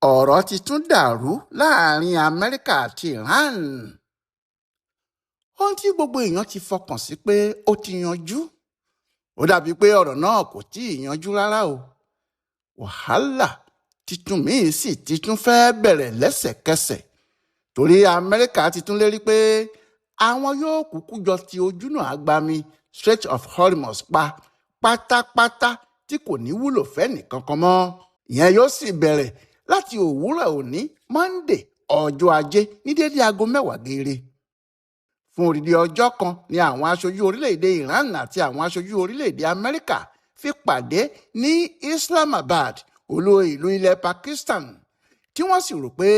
Ọ̀rọ̀ ti tún dàrú láàrin Amẹ́ríkà àti Iran. Ohun tí gbogbo èèyàn ti fọkàn sí pé ó ti yanjú, ó dàbí pé ọ̀rọ̀ náà kò tí ì yanjú rárá o. Wàhálà titun míì sì ti tún fẹ́ bẹ̀rẹ̀ lẹ́sẹ̀kẹsẹ̀, torí Amẹ́ríkà ti tún lérí pé àwọn yóò kúkú jọ ti ojúnà agbami Strait of Hormuz pa pátápátá tí kò ní wúlò fẹ́nìkankan mọ́. Ìyẹn yóò sì bẹ̀rẹ̀ láti òwúrọ̀ òní Monday, ọjọ́ Ajé, ní déédé aago 10 geere. Fún odidi ọjọ́ kan ni àwọn aṣojú orílẹ̀-èdè Iran àti àwọn aṣojú orílẹ̀-èdè Amẹ́ríkà fi pàdé ní Islamabad, olú ìlú ilẹ̀ Pakistan, tí wọ́n sì rò pé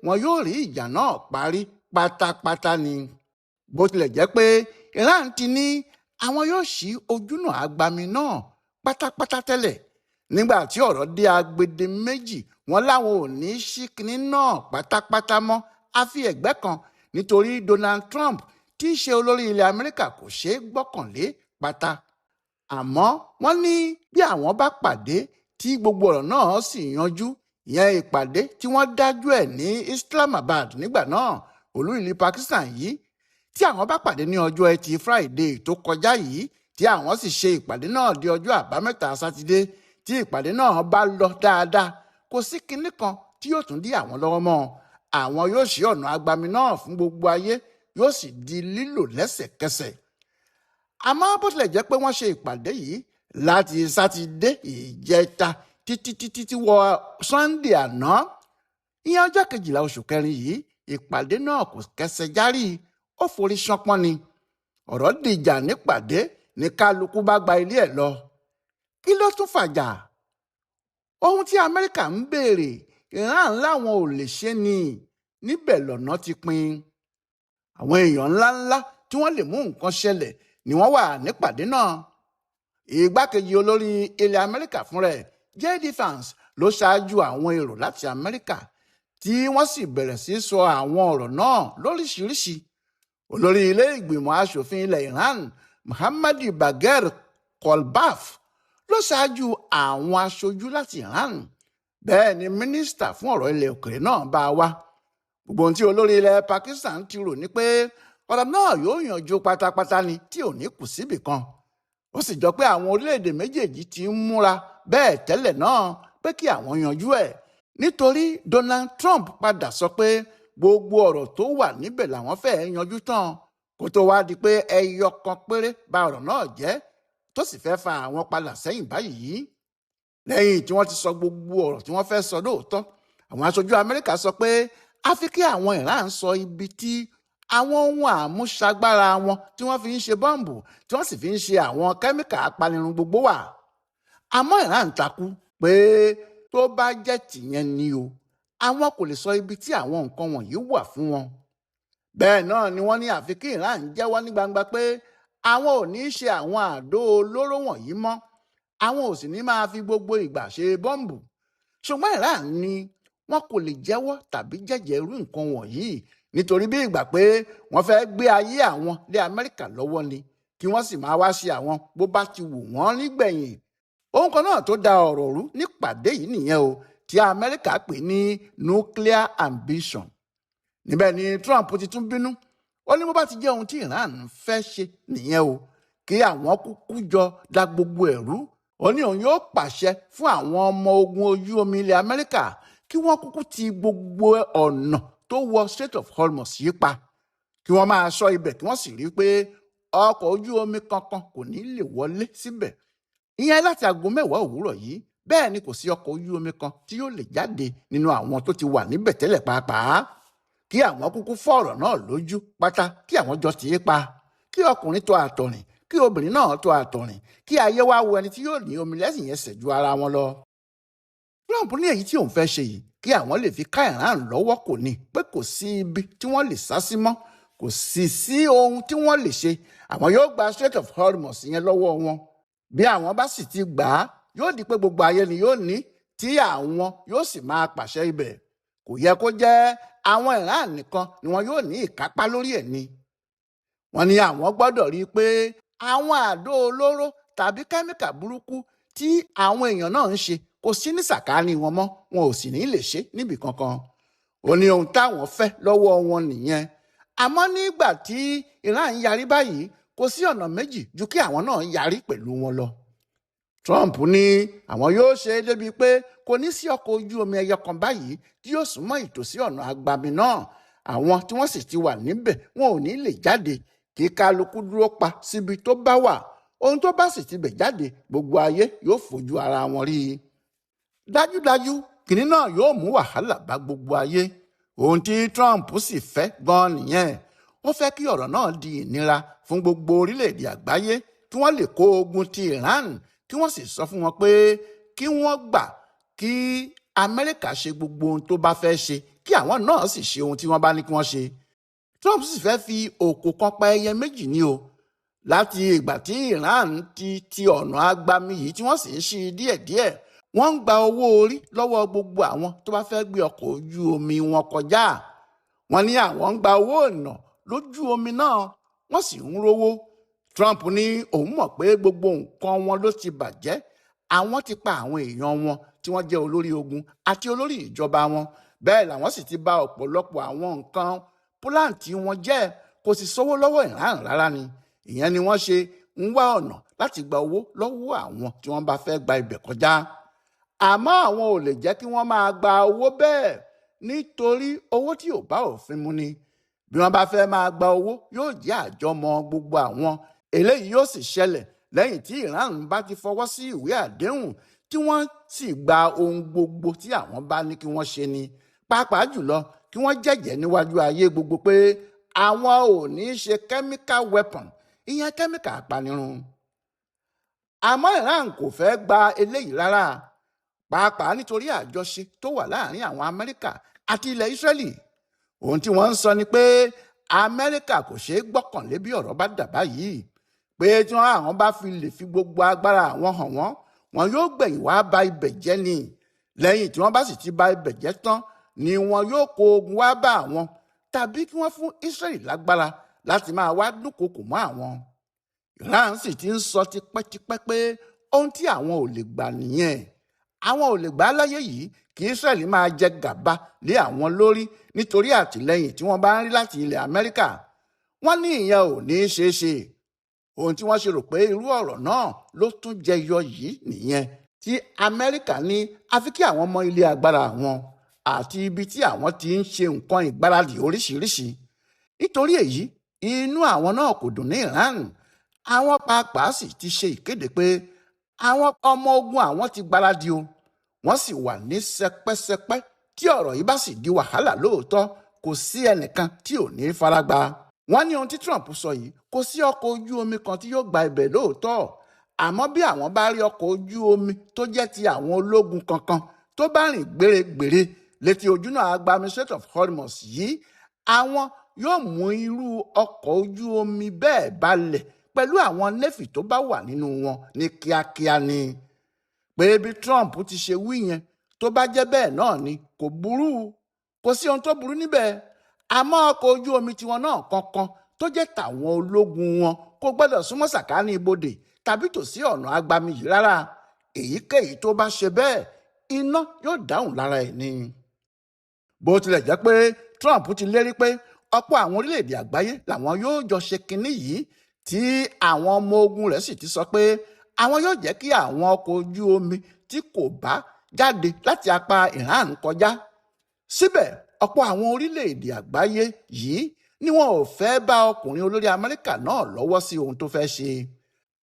wọn yóò rí ìjà náà parí pátápátá ni. Bó tilẹ̀ jẹ́ pé Iran ti ní àwọn yóò ṣí ojúnà agbami náà pátápátá tẹ́lẹ̀, nígbà tí ọ̀rọ̀ dé agbede méjì, wọn láwọn ò ní ṣí kinní náà pátápátá mọ́, àfi ẹ̀gbẹ́ kan, nítorí Donald Trump tí í ṣe olórí ilẹ̀ Amẹ́ríkà kò ṣeé gbọ́kànlé pátá. Àmọ́ wọ́n ní bí àwọn bá pàdé tí gbogbo ọ̀rọ̀ náà sì yanjú, ìyẹn ìpàdé tí wọ́n dájú ẹ̀ ní Islamabad nígbà náà, olú ìlú Pakistan yìí, tí àwọn bá pàdé ní ọjọ́ Ẹtì Friday tó kọjá yìí, tí àwọn sì ṣe ìpàdé náà di ọjọ́ Àbámẹ́ta Sátidé, tí ìpàdé náà bá lọ dáadáa, kò sí kinní kan tí yóò tún dí àwọn lọ́wọ́ mọ́. Àwọn yóò ṣí ọ̀nà agbami náà fún gbogbo ayé, yóò sì di lílò lẹ́sẹ̀kẹsẹ̀. Àmọ́ bó tilẹ̀ jẹ́ pé wọ́n ṣe ìpàdé yìí láti Sátidé ìjẹta títí títí tí wọ Sunday àná, ìyẹn ọjọ́ 12 oṣù kẹrin yìí, ìpàdé náà kò kẹsẹ̀ járí, ó forí ṣánpọ́n ni. Ọ̀rọ̀ dìjà nípàdé ní kálukú bá gba ilé ẹ̀ lọ. Kí ló tún fàjà? Ohun tí Amẹ́ríkà ń béèrè, Iran láwọn ò lè ṣe ni. Níbẹ̀ lọ́nà ti pin. Àwọn èèyàn ńláńlá tí wọ́n lè mú nǹkan ṣẹlẹ̀ ni wọ́n wà nípàdé náà. Ìgbákejì olórí ilẹ̀ Amẹ́ríkà fúnra ẹ̀, J.D. Vance, ló ṣáájú àwọn èrò láti Amẹ́ríkà, tí wọ́n sì bẹ̀rẹ̀ sí sọ àwọn ọ̀rọ̀ náà lóríṣiríṣi. Olórí ilé ìgbìmọ̀ asòfin ilẹ̀ Iran, Mohammadi Bagher Kolbaf, ló ṣáájú àwọn aṣojú láti Iran. Bẹ́ẹ̀ ni mínísítà fún ọ̀rọ̀ ilẹ̀ òkèèrè náà bá a wá. Gbogbo ohun tí olórí ilẹ̀ Pakistan ti rò ní pé ọ̀rọ̀ náà yóò yanjú pátápátá ni, tí ò ní kù síbì kan. Ó sì jọ pé àwọn orílẹ̀-èdè méjèèjì ti ń múra bẹ́ẹ̀ tẹ́lẹ̀ náà pé kí àwọn yanjú ẹ̀, nítorí Donald Trump padà sọ pé gbogbo ọ̀rọ̀ tó wà níbẹ̀ làwọn fẹ́ẹ́ yanjú tán, kó tó wá di pé ẹyọ kan péré ba ọ̀rọ̀ náà jẹ́, tó sì fẹ́ fa àwọn padà sẹ́yìn báyìí. Lẹ́yìn tí wọ́n ti sọ gbogbo ọ̀rọ̀ tí wọ́n fẹ́ sọ lóòótọ́, àwọn aṣojú Amẹ́ríkà sọ pé àfi kí àwọn Iran sọ ibi tí àwọn ohun àmúṣagbára wọn tí wọ́n fi ń ṣe bọ́ǹbù, tí wọ́n sì fi ń ṣe àwọn kẹ́míkà apanirun gbogbo wà. Àmọ́ Iran takú pé tó bá jẹ́ tìyẹn ni o, àwọn kò lè sọ ibi tí àwọn nǹkan wọ̀nyí wà fún wọn. Bẹ́ẹ̀ náà ni wọ́n ní àfi kí Iran jẹ́wọ́ ní gbangba pé àwọn ò ní í ṣe àwọn àdó olóró wọ̀nyí mọ́, àwọn ò sì ní máa fi gbogbo ìgbà ṣe bọ́ǹbù. Ṣùgbọ́n Iran ní wọn kò lè jẹ́wọ́ tàbí jẹ́jẹ́ irú nǹkan wọ̀nyí, nítorí bí ìgbà pé wọ́n fẹ́ gbé ayé àwọn lé Amẹ́ríkà lọ́wọ́ ni, kí wọ́n sì máa wá ṣe àwọn bó bá ti wù wọ́n nígbẹ̀yìn. Ohun kan náà tó da ọ̀rọ̀ rú nípàdé yìí nìyẹn o, tí Amẹ́ríkà pè ní nuclear ambition. Níbẹ̀ ni Trump ti tún bínú. Ó ní bó bá ti jẹ́ ohun tí Iran fẹ́ ṣe nìyẹn o, kí àwọn kúkú jọ da gbogbo ẹ̀rú. Ó ní òun yóò pàṣẹ fún àwọn ọmọ ogun ojú omi ilẹ̀ Amẹ́ríkà kí wọ́n kúkú ti gbogbo ọ̀nà tó wọ Strait of Hormuz yìí pa, kí wọ́n máa ṣọ́ ibẹ̀, kí wọ́n sì rí i pé ọkọ̀ ojú omi kankan kò ní lè wọlé síbẹ̀. Ìyẹn láti aago 10 òwúrọ̀ yìí. Bẹ́ẹ̀ ni kò sí ọkọ̀ ojú omi kan tí yóò lè jáde nínú àwọn tó ti wà níbẹ̀ tẹ́lẹ̀ pàápàá. Kí àwọn kúkú fọ́ ọ̀rọ̀ náà lójú pátá, kí àwọn jọ tì í pa, kí ọkùnrin tó àtọ̀rìn, kí obìnrin náà tó àtọ̀rìn, kí ayé wá wo ẹni tí yóò ní omi lẹ́sìn ẹsẹ̀ ju ara wọn lọ. Trump ní èyí tí òun fẹ́ ṣe yìí kí àwọn lè fi ká Iran lọ́wọ́ kò ní pé kò sí ibi tí wọ́n lè sá sí mọ́, kò sì sí ohun tí wọ́n lè ṣe. Àwọn yóò gba Strait of Hormuz yẹn lọ́wọ́ wọn. Bí àwọn bá sì ti gbà á, yóò di pé gbogbo ayé ni yóò ní, tí àwọn yóò sì máa pàṣẹ ibẹ̀. Kò yẹ kó jẹ́ àwọn Iran nìkan ni wọn yóò ní ìkápá lórí ẹ̀ ni. Wọ́n ní àwọn gbọ́dọ̀ rí i pé àwọn àdó olóró tàbí kẹ́míkà burúkú tí àwọn èèyàn náà ń ṣe kò kò sí ní sàkáání wọn mọ́, wọn ò sì ní lè ṣe níbì kankan. Ó ní ohun táwọn fẹ́ lọ́wọ́ wọn nìyẹn. Àmọ́ nígbà tí Iran yarí báyìí, kò sí ọ̀nà méjì ju kí àwọn náà yarí pẹ̀lú wọn lọ. Trump ní àwọn yóò ṣe é débi pé kò ní sí ọkọ̀ ojú omi ẹyọ kan báyìí tí yóò súnmọ́ ìtòsí ọ̀nà agbami náà. Àwọn tí wọ́n sì ti wà níbẹ̀ wọn ò ní lè jáde, kí kálukú dúró pa síbi tó bá wà. Ohun tó bá sì ti bẹ̀ jáde, gbogbo ayé yóò fojú ara wọn rí i. Dájúdájú, kìnní náà yóò mú wàhálà bá gbogbo ayé. Ohun tí Trump sì fẹ́ gan-an nìyẹn. Ó fẹ́ kí ọ̀rọ̀ náà di ìnira fún gbogbo orílẹ̀-èdè àgbáyé, kí wọ́n lè kó ogun ti Iran, kí wọ́n sì sọ fún wọn pé kí wọ́n gbà kí Amẹ́ríkà ṣe gbogbo ohun tó bá fẹ́ ṣe, kí àwọn náà sì ṣe ohun tí wọ́n bá ní kí wọ́n ṣe. Trump sì fẹ́ fi òkò kan pa ẹyẹ méjì ní o. Láti ìgbà tí Iran ti ti ọ̀nà agbami yìí tí wọ́n sì ń ṣí díẹ̀díẹ̀, wọ́n ń gba owó orí lọ́wọ́ gbogbo àwọn tó bá fẹ́ gbé ọkọ̀ ojú omi wọn kọjá. Wọ́n ní àwọn ń gba owó ọ̀nà lójú omi náà, wọ́n sì ń rówó. Trump ní òun mọ̀ pé gbogbo nǹkan wọn ló ti bàjẹ́. Àwọn ti pa àwọn èèyàn wọn tí wọ́n jẹ́ olórí ogun àti olórí ìjọba wọn. Bẹ́ẹ̀ làwọn sì ti bà ọ̀pọ̀lọpọ̀ àwọn nǹkan púláǹtì wọn jẹ́, kò sì sówó lọ́wọ́ Iran rárá ni. Ìyẹn ni wọ́n ṣe ń wá ọ̀nà láti gba owó lọ́wọ́ àwọn tí wọ́n bá fẹ́ gba ibẹ̀ kọjá. Àmọ́ àwọn ò lè jẹ́ kí wọ́n máa gba owó bẹ́ẹ̀, nítorí owó tí ò bá òfin mu ni. Bí wọ́n bá fẹ́ máa gba owó, yóò jẹ́ àjọmọ̀ gbogbo àwọn. Eléyìí yóò sì ṣẹlẹ̀ lẹ́yìn tí Iran bá ti fọwọ́ sí ìwé àdéhùn tí wọ́n sì gba ohun gbogbo tí àwọn bá ní kí wọ́n ṣe ni. Pàápàá jùlọ kí wọ́n jẹ́jẹ́ níwájú ayé gbogbo pé àwọn ò ní ṣe chemical weapon, ìyẹn kẹ́míkà apanirun. Àmọ́ Iran kò fẹ́ gba eléyìí rárá, pàápàá nítorí àjọṣe tó wà láàrin àwọn Amẹ́ríkà àti ilẹ̀ Ísírẹ́lì. Ohun tí wọ́n ń sọ ni pé Amẹ́ríkà kò ṣeé gbọ́kànlé bí ọ̀rọ̀ bá dà báyìí, pé tí wọ́n àwọn bá fi lè fi gbogbo agbára àwọn hàn wọ́n, wọn yóò gbẹ̀yìn wá ba ibẹ̀ jẹ́ ni. Lẹ́yìn tí wọ́n bá sì ti ba ibẹ̀ jẹ́ tán ni wọn yóò kó ogun wá bá àwọn, tàbí kí wọ́n fún Ísírẹ́lì lágbára láti máa wá dúnkokò mọ́ àwọn. Iran sì ti ń sọ tipẹ́tipẹ́ pé ohun tí àwọn ò lè gbà nìyẹn. Àwọn ò lè gbà láyé yìí kí Ísírẹ́lì máa jẹ gàba lé àwọn lórí nítorí àtìlẹ́yìn tí wọ́n bá ń rí láti ilẹ̀ Amẹ́ríkà. Wọ́n ní ìyẹn ò ní í ṣeé ṣe. Ohun tí wọ́n ṣe rò pé irú ọ̀rọ̀ náà ló tún jẹyọ yìí nìyẹn, tí Amẹ́ríkà ní àfi kí àwọn mọ ilé agbára àwọn àti ibi tí àwọn ti ń ṣe nǹkan ìgbáradì oríṣiríṣi. Nítorí èyí, inú àwọn náà kò dùn ní Iran. Àwọn pàápàá sì ti ṣe ìkéde pé àwọn ọmọ ogun àwọn ti gbáradì o. Wọ́n sì wà ní sẹpẹ́sẹpẹ́. Tí ọ̀rọ̀ yìí bá sì di wàhálà lóòótọ́, kò sí ẹnìkan tí ò ní faragbá. Wọ́n ní ohun tí Trump sọ yìí, kò sí ọkọ̀ ojú omi kan tí yóò gba ibẹ̀ lóòótọ́. Àmọ́ bí àwọn bá rí ọkọ̀ ojú omi tó jẹ́ ti àwọn ológun kankan tó bá rìn gbèrègbèrè létí ojúnà agbami Strait of Hormuz yìí, àwọn yóò mú irú ọkọ̀ ojú omi bẹ́ẹ̀ balẹ̀ pẹ̀lú àwọn nẹ́fì tó bá wà nínú wọn ní kíákíá ni. Pé bí Trump ti ṣe wí yẹn, tó bá jẹ́ bẹ́ẹ̀ náà ni kò burú, kò sí ohun tó burú níbẹ̀. Àmọ́ ọkọ̀ ojú omi tiwọn náà kankan tó jẹ́ tàwọn ológun wọn kò gbọ́dọ̀ súnmọ́ sàkání ibodè tàbí tòsí ọ̀nà agbami yìí rárá. Èyíkéyìí tó bá ṣe bẹ́ẹ̀, iná yóò dáhùn lára ẹ̀ ni. Bó tilẹ̀ jẹ́ pé Trump ti lérí pé ọ̀pọ̀ àwọn orílẹ̀-èdè àgbáyé làwọn yóò jọ ṣe kinní yìí, tí àwọn ọmọ ogun rẹ̀ sì ti sọ pé àwọn yóò jẹ́ kí àwọn ọkọ̀ ojú omi tí kò bá jáde láti apá Iran kọjá. Síbẹ̀, ọ̀pọ̀ àwọn orílẹ̀-èdè àgbáyé yìí ni wọn ò fẹ́ bá ọkùnrin olórí Amẹ́ríkà náà lọ́wọ́ sí ohun tó fẹ́ ṣe.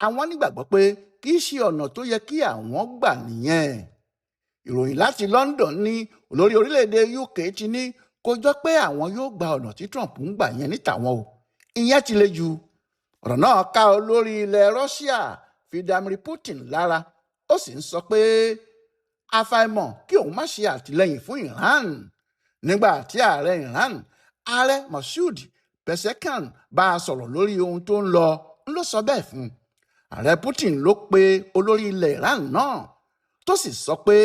Àwọn nígbàgbọ́ pé kì í ṣe ọ̀nà tó yẹ kí àwọn gbà nìyẹn. Ìròyìn láti London ní olórí orílẹ̀-èdè UK ti ní kò jọ pé àwọn yóò gba ọ̀nà tí Trump ń gbà yẹn ní tàwọn o. Ìyẹn ti le jù. Ọ̀rọ̀ náà ká olórí ilẹ̀ Russia Vladimir Putin lára, ó sì ń sọ pé àfàìmọ̀ kí òun má ṣe àtìlẹ́yìn fún Iran. Nígbà tí ààrẹ Iran, ààrẹ Masoud Pezeshkian bá a sọ̀rọ̀ lórí ohun tó ń lọ, ló sọ bẹ́ẹ̀ fún un. Ààrẹ Putin ló pe olórí ilẹ̀ Iran náà, tó sì sọ pé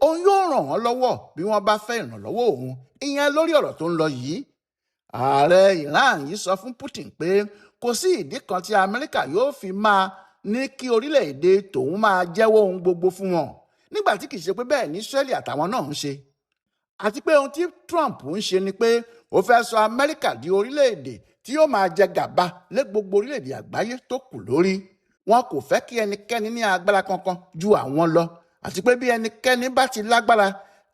òun yóò ràn wọ́n lọ́wọ́ bí wọ́n bá fẹ́ ìrànlọ́wọ́ òun, ìyẹn lórí ọ̀rọ̀ tó ń lọ yìí. Ààrẹ Iran yìí sọ fún Putin pé kò sí ìdí kan tí Amẹ́ríkà yóò fi máa ní kí orílẹ̀-èdè tòun máa jẹ́wọ́ ohun gbogbo fún wọn, Nígbà tí kì í ṣe pé bẹ́ẹ̀ ní Israeli àtàwọn náà ń ṣe. Àti pé ohun tí Trump ń ṣe ni pé ó fẹ́ sọ Amẹ́ríkà di orílẹ̀-èdè tí yóò máa jẹ gàba lé gbogbo orílẹ̀-èdè àgbáyé tó kù lórí. Wọn kò fẹ́ kí ẹnikẹ́ni ní agbára kankan ju àwọn lọ, àti pé bí ẹnikẹ́ni bá ti lágbára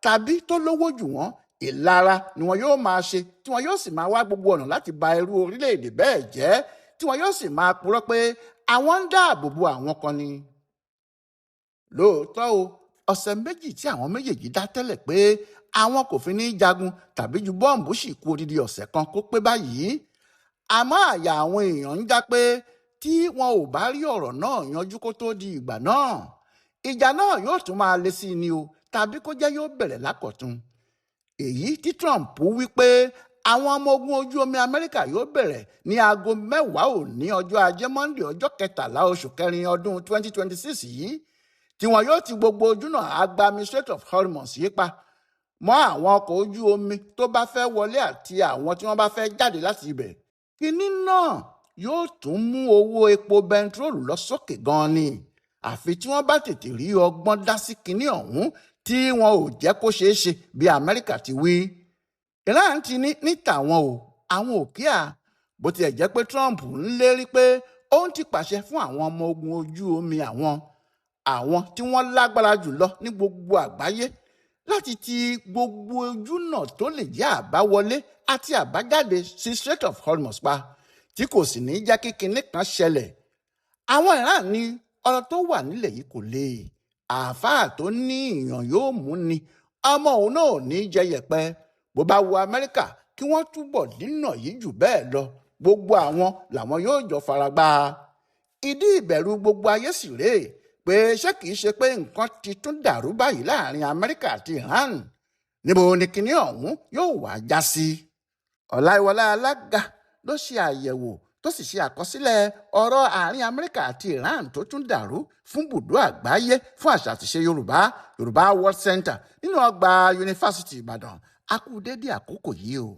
tàbí tó lówó jù wọ́n, ìlara ni wọn yóò máa ṣe, tí wọn yóò sì máa wá gbogbo ọ̀nà láti ba irú orílẹ̀-èdè bẹ́ẹ̀ jẹ́, tí wọn yóò sì máa purọ́ pé àwọn ń dáàbò bo àwọn kan ni. Lóòótọ́ o, ọ̀sẹ̀ méjì tí àwọn méjèèjì dá tẹ́lẹ̀ pé àwọn kò fi ní jagun tàbí ju bọ́ǹbù sì kú odidi ọ̀sẹ̀ kan kó pé báyìí. Àmọ́ àyà àwọn èèyàn ń já pé tí wọn ò bá rí ọ̀rọ̀ náà yanjú kó tó di ìgbà náà, ìjà náà yóò tún máa le sí i ni o, tàbí kó jẹ́ yóò bẹ̀rẹ̀ lákọ̀tun. Èyí tí Trump wí pé àwọn ọmọ ogun ojú omi Amẹ́ríkà yóò bẹ̀rẹ̀ ní 10:00 òní ọjọ́ Ajé Monday ọjọ́ 13 oṣù kẹrin ọdún 2026 yìí, tí wọn yóò ti gbogbo ojúnà agbami Strait of Hormuz yí pa mọ́ àwọn ọkọ̀ ojú omi tó bá fẹ́ wọlé àti àwọn tí wọ́n bá fẹ́ jáde láti ibẹ̀. Kínní náà yóò tún mú owó epo bẹntiróòlù lọ sókè gan-an ni, àfi tí wọ́n bá tètè rí ọgbọ́n dá sí kinní ọ̀hún tí wọn ò jẹ́ kó ṣeé ṣe bí Amẹ́ríkà ti wí. Iran ti ní ní tàwọn o, àwọn ò kíá, bó tiẹ̀ jẹ́ pé Trump ń lérí pé òun ti pàṣẹ fún àwọn ọmọ ogun ojú omi àwọn tí wọ́n lágbára jùlọ ní gbogbo àgbáyé láti ti gbogbo ojúnà tó lè jẹ́ àbáwọlé àti àbájáde sí Strait of Hormuz pa, tí kò sì ní jẹ́ kí kinní kan ṣẹlẹ̀. Àwọn Iran ní ọ̀rọ̀ tó wà nílẹ̀ yìí kò le. Àáfàá tó ní ìyàn yóò mú ni, ọmọ òun náà ò ní jẹ yẹ̀pẹ̀. Bó bá wo Amẹ́ríkà kí wọ́n túbọ̀ dínà yìí jù bẹ́ẹ̀ lọ, gbogbo àwọn làwọn yóò jọ faragbá. Ìdí ìbẹ̀rù gbogbo ayé sì rèé pé ṣé kìí ṣe pé nǹkan ti tún dàrú báyìí láàrin Amẹ́ríkà àti Iran? Níbo ni kinní ọ̀hún yóò wá já sí? Ọláìwọlá Alága ló ṣe àyẹ̀wò tó sì ṣe àkọsílẹ̀ ọ̀rọ̀ àárín Amẹ́ríkà àti Iran tó tún dàrú fún bùdó àgbáyé fún àṣà àtiṣe Yorùbá, Yorùbá World Center, nínú ọgbà Yunifásítì Ìbàdàn. A kú dédé àkókò yìí o.